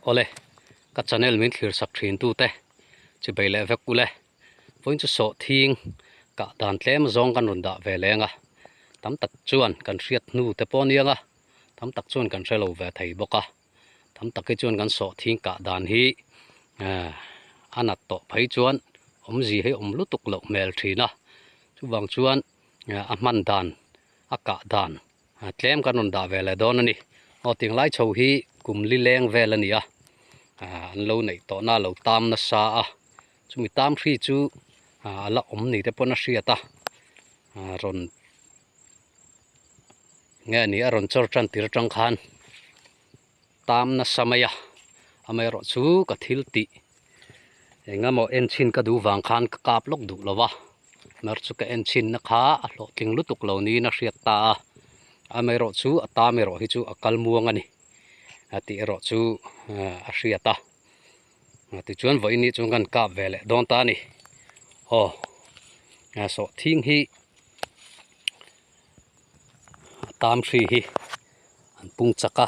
Awle, ka channel min thlir sak thin tute chi bei leh vek ule. Vawiin chu sawhthing kah dan tlem zawng kan rawn dah ve leng a, tam tak chuan kan hriat hnu te pawh a niang a, tam tak chuan kan hre lo ve thei bawk a. Tam tak hi chuan kan sawhthing kah dan hi a nat tawh phei chuan awmzia hi awm lutuk loh hmel thin a, chuvang chuan a hman dan a kah dan tlem kan rawn dah ve leh dawn a ni. Aw tinglai chho hi kum li leng vel a ni a, an lo neih tawhna a lo tam nasa a, chumi tam hri chu a la awm ni te pawn a hriat a, rawn nge ni a rawn chawr tan tir atang khan tam nasa mai a, amaherawh chu ka thil tih eng emaw en chhin ka duh vang khan ka kap lawk duh lo va, mar chu ka en chhin na kha a hlawhtling lutuk lo niin a hriat ta a, amaherawh chu a tam erawh hi chu a kal muang a ni a tih erawh chu a hriat a, tichuan vawiin ni chuan kan kap ve leh dawn ta a ni, aw sawhthing hi. A tam hri hi an pung chak a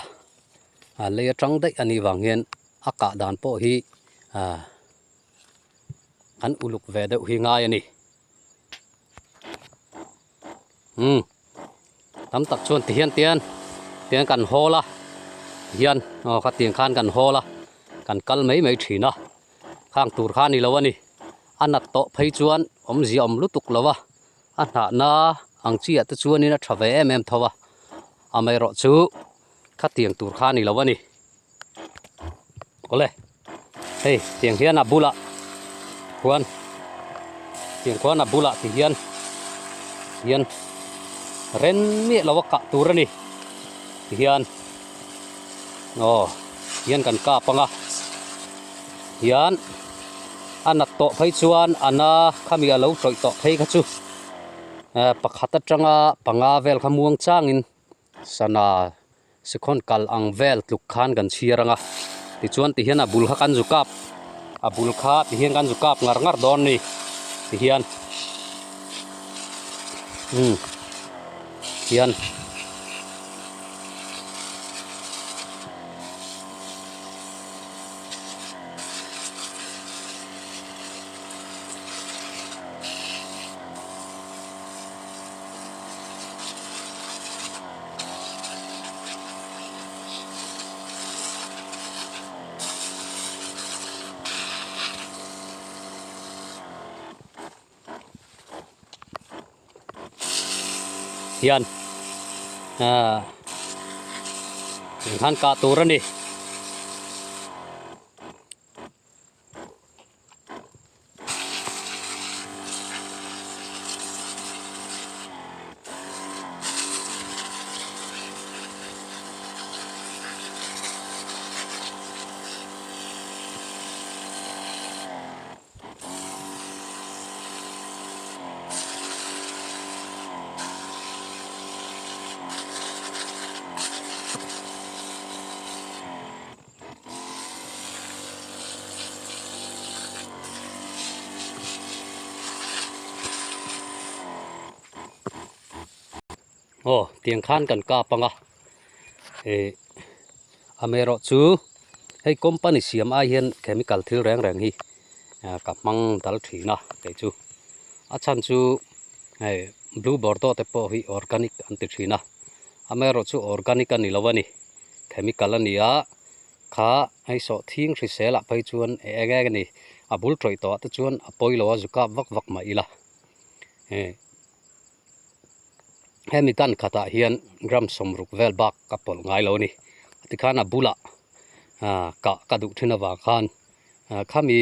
a lei atang daih a nih vang hian a kah dan pawh hi ah an uluk ve deuh hi ngai a ni umm tam tak chuan ti hian tian tian kan hawl a hian aw khatiang khan kan hawl a kan kal mai mai thin a khang tur kha a ni lo a ni a nat tawh phei chuan awmzia awm lutuk lo a. A hnahna ang chiah te chuanin a tha ve em em tho a, amaherawh chu khatiang tur kha a ni lo a ni. Awle, hei tiang hian a bulah khuan tiang khuan a bulah ti hian hian ren miah lo a kah tur a ni ti hian aw hian kan kap ang a hian. A nat tawh phei chuan a na khami a lo tawih tawh phei kha chu pakhat atanga panga vel kha muang changin sana sikhawn kal ang vel tluk khan kan chhiar ang a tichuan tihian a bul kha kan zu kap a bul kha tihian kan zu kap ngar ngar dawn a ni tihian umm hian. Hian ah han kah tur a ni. Aw tiang khan kan kap ang a ih amaherawh chu hei company siam ai hian chemical thil reng reng hi ka hmang dal thin a kei chu a chhan chu hei blue bordeaux te pawh hi organic an ti thin a amaherawh chu organic a ni lo a ni. Chemical a ni a, kha hei sawhthing hrisel ah phei chuan eng eng a ni, a bul tawih tawh ah te chuan a pawi lo a zu kap vak vak mah ila eh hemi dan khat ah hian gram sawmruk vel bak ka pawlh ngai lo a ni, tikhan a bulah ah kah ka duh thin avang khan khami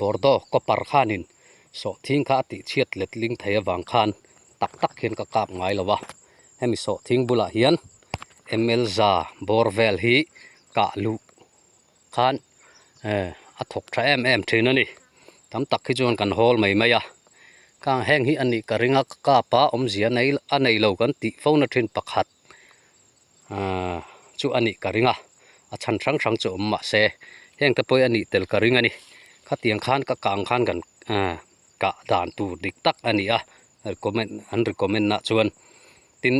Bordeaux copper khanin sawhthing kha a tihchhiat let ling thei avang khan tak tak hian ka kap ngai lo a, hemi sawhthing bulah hian ml za bawr vel hi kah luh khan eh a thawk tha em em thin a ni, tam tak hi chuan kan hawl mai mai a, khang heng hi a nih ka ring a ka kap a awmzia a nei lo kan tih fo na thin pakhat. Ahh chu a nih ka ring a, a chhan hrang hrang chu awm mah se heng te pawh hi a nih tel ka ring a ni. Khatiang khan ka kang khan kan ahh kah dan tur dik tak a ni a, recommend an recommend nah chuan tin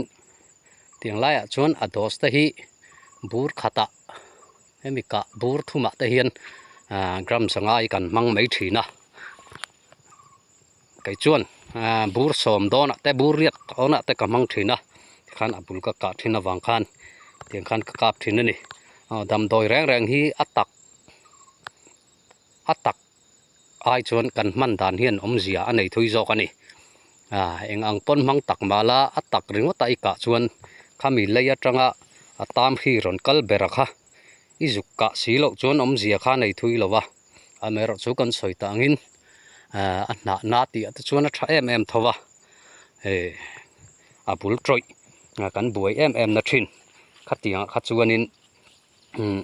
tiang laiah chuan a dose te hi bur khatah. Hemi kah bur thumah te hian ah gram sangai kan hmang mai thin a. Kei chuan ah bur sawm dawnah te bur riat dawnah te ka hmang thin a tikhan a bul ka kah thin avang khan tiang khan ka kap thin a ni. Aw damdawi reng reng hi a tak a tak ai chuan kan hman dan hian awmzia a nei thui zawk a ni. Ah eng ang pawn hmang tak mah la a tak ringawt a i kah chuan khami lei atanga a tam hi rawn kal ber a kha i zuk kah si loh chuan awmzia kha a nei thui lo va. Amaherawh chu kan sawi ta angin ah a hnah na tih ah te chuan a tha em em tho va hei a bul tawih kan buai em em na thin khatiang ah kha chuanin umm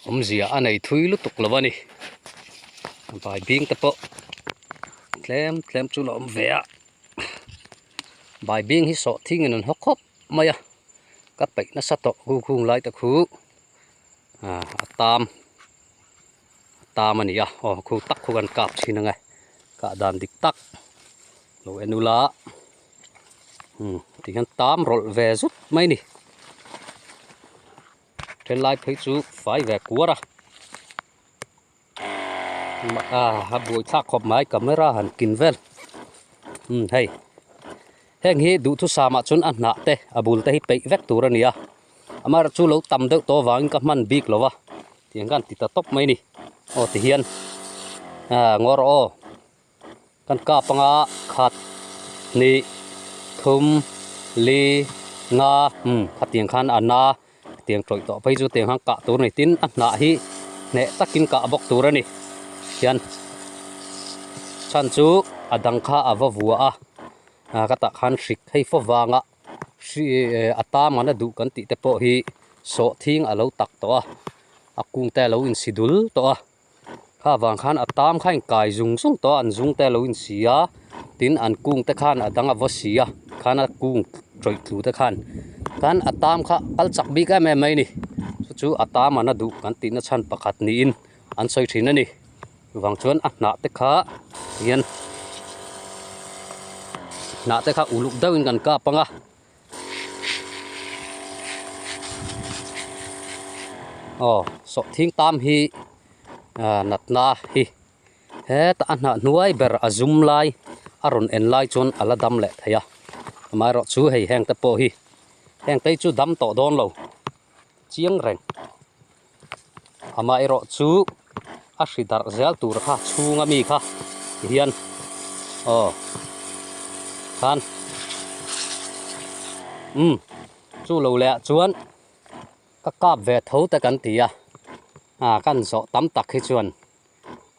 awmzia a nei thui lutuk lo a ni vai bing te pawh tlem tlem chu la awm ve a vai bing hi sawh thingin an haw khawp mai a ka peih nasa tawh khu khung lai te khu. Ah a tam a tam a ni a aw khu tak khu kan kap thin ang e kah dan dik tak lo en ula umm tihian tam rawlh ve zut mai a ni then lai phei chu fai ve kuar a ah a buai thlak khawp mai camera han kin vel umm hei heng hi duhthusam ah chuan a hnah te a bul te hi peih vek tur a ni a amaherawh chu lo tam deuh tawh avangin ka hman bik lo va tiang khan ti ta tawp mai a ni aw ti hian ah ngaw rawh aw. Kan kap anga khat hnih thum li nga umm khatiang khan a na tiang tawih tawh phei chu tiang khan kah tur a ni tin a hnah hi hneh takin kah bawk tur a ni hian chhan chu a dang kha a va vua a ah ka tah khan hrik hei fo vanga hri a tam an a duh kan tih te pawh hi sawhthing a lo tak tawh a a kung te a lo insi dul tawh a. Kha vang khan a tam kha in kai zung zung tawh a an zung te a lo in si a tin an kung te khan a dang a va si a khan a kung tawih tlu te khan khan a tam kha kal chak bik em em mai a ni chu chu a tam an a duh kan tih na chhan pakhat niin an sawi thin a ni chuvang chuan a hnah te kha hian hnah te kha uluk deuh in kan kap ang a. Aw sawhthing tam hi ah natna hi hetah a hnah hnuai ber a zum lai a rawn en lai chuan a la dam leh thei a amaherawh chu hei heng te pawh hi heng te hi chu dam tawh dawn lo chiang reng amaherawh chu a hri darh zel tur kha chhunga mi kha tihian aw khan umm chu lo leh ah chuan ka kap ve tho te kan ti a ah kan zawh tam tak hi chuan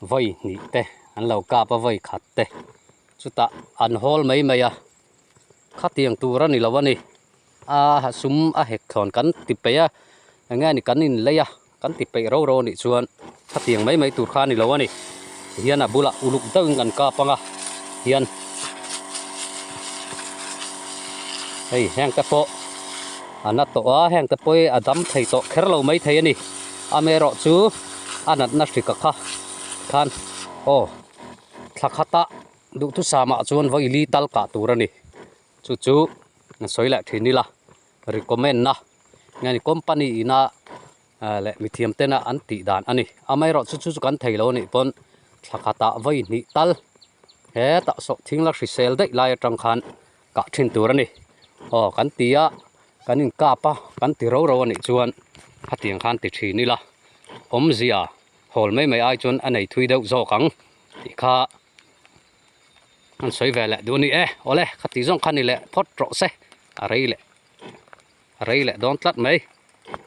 vawi hnih te an lo kap a vawi khat te chutah an hawl mai mai a khatiang tur a ni lo a ni. A sum a hek thlawn kan ti peih a eng nge ni kan inlei a kan ti peih ro ro anih chuan khatiang mai mai tur kha a ni lo a ni tihian a bulah uluk deuhin kan kap ang a hian hei heng te pawh a na tawh a heng te pawh hi a dam thei tawh kher lo mai thei a ni amaherawh chu a natna hrika kha khan aw thla khatah duhthusam ah chuan vawi li tal kah tur a ni. Chu chu an sawi leh thin ila recommend na nge ni company ina leh mithiam tena an tih dan a ni amaherawh chu chu chu kan thei lo anih pawn thla khatah vawi hnih tal hetah sawhthing la hrisel daih lai atang khan kah thin tur a ni aw kan ti a kan inkap a kan ti ro ro anih chuan khatiang khan ti thin ila awmzia hawl mai mai ai chuan a nei thui deuh zawk ang tih kha. An sawi ve leh duh a ni e, awle khati zawng kha ni leh phawt rawh se, a rei leh a rei leh dawn tlat mai.